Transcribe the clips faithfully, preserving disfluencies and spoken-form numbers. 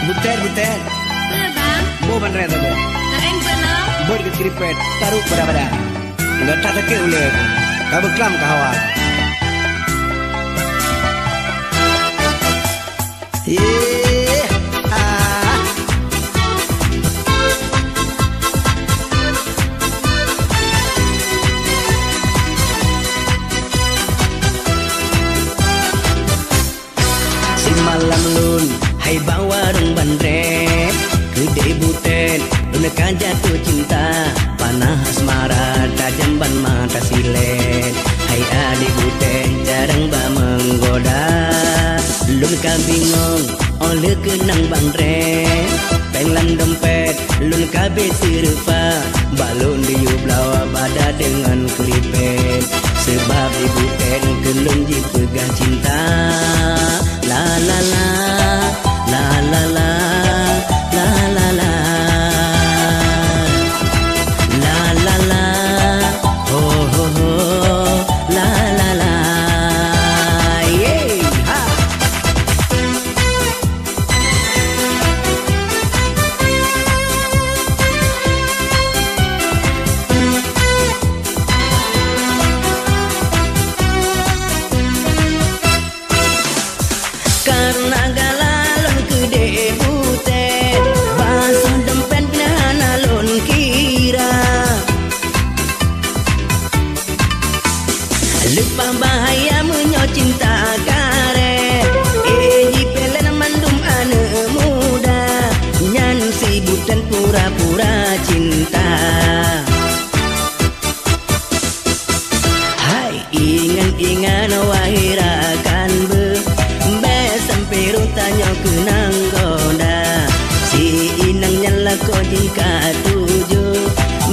Butet, butet. Peue, Bang? Boh bandré saboh. Keueng peue lom? Bot keu kripet, tarok bada-bada. Gata sakét ulée. Ka beuklam keu hawa. Yeh, ah. Simalam lôn hai bak warong bandré, keu dek butet lôn ka jatuh cinta, panah asmara tajam ban mata silet. Hai adek butet jarang bak menggoda, lôn ka bingong óh lheueh keunang bandré. Péng lam dompet lôn ka abéh sireupa, bak lôn diyueb lawa bada deungon kripet. Seubab ibu N keu lôn jipeugah cinta. La la la, la la la, la la la. La la la, ho ho ho, la la la. Yeay, ha. Kareuna galak lôn keu dek butet, bak soe dompet pih hana lôn kira. Leupah bahaya meunyoe cinta kareb, éh, jipeulén mandum aneuëk muda, nyan si butet pura-pura cinta. Hai ingat-ingat wahai rakan beuh, bék sampoe rot tanyoe keunang goda. Si inong nyan lakoe jih ka tujoh,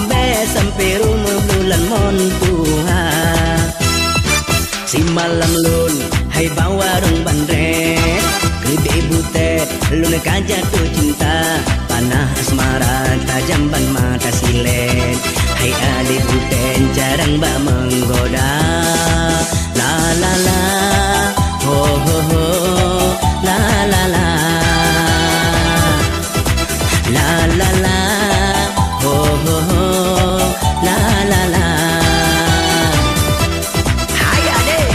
bék sampoe rot meubloe lam mon tuha. Simalam lôn hai bak warong bandré, keu dek butet lôn ka jatuh cinta, panah asmara tajam ban mata silet. Hai adek butet jarang bak menggoda. La la la, ho ho ho, la la la. La la la, ho ho ho, la la la. Hai adek.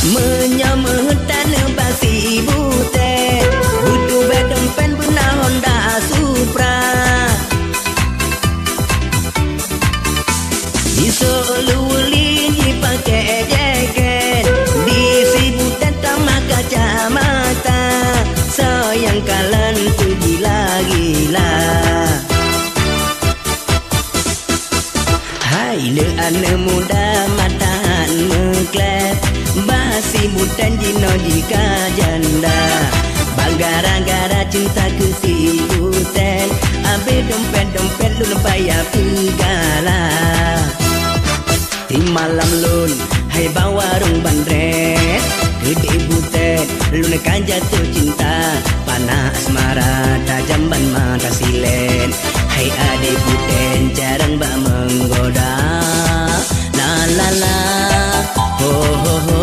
Meunyoe meuheuét taneuk bak si butet, beutubée dompet beuna Honda Supra. Jisok luweuli jipakée jakét, di si butet tamah kacamata, soe nyang kalon teugila-gila. Hai le aneuëk muda mata han meukleb, bah si butet jinoe jika janda. Bah gara-gara cinta keu si butet, abéh dompet-dompet lôn payah peugala. Simalam lôn hai bak warong bandré, keu dek butet lôn ka jatuh cinta, panah asmara tajam ban mata silet. Hai adek butet jarang bak menggoda. La la la, ho ho ho.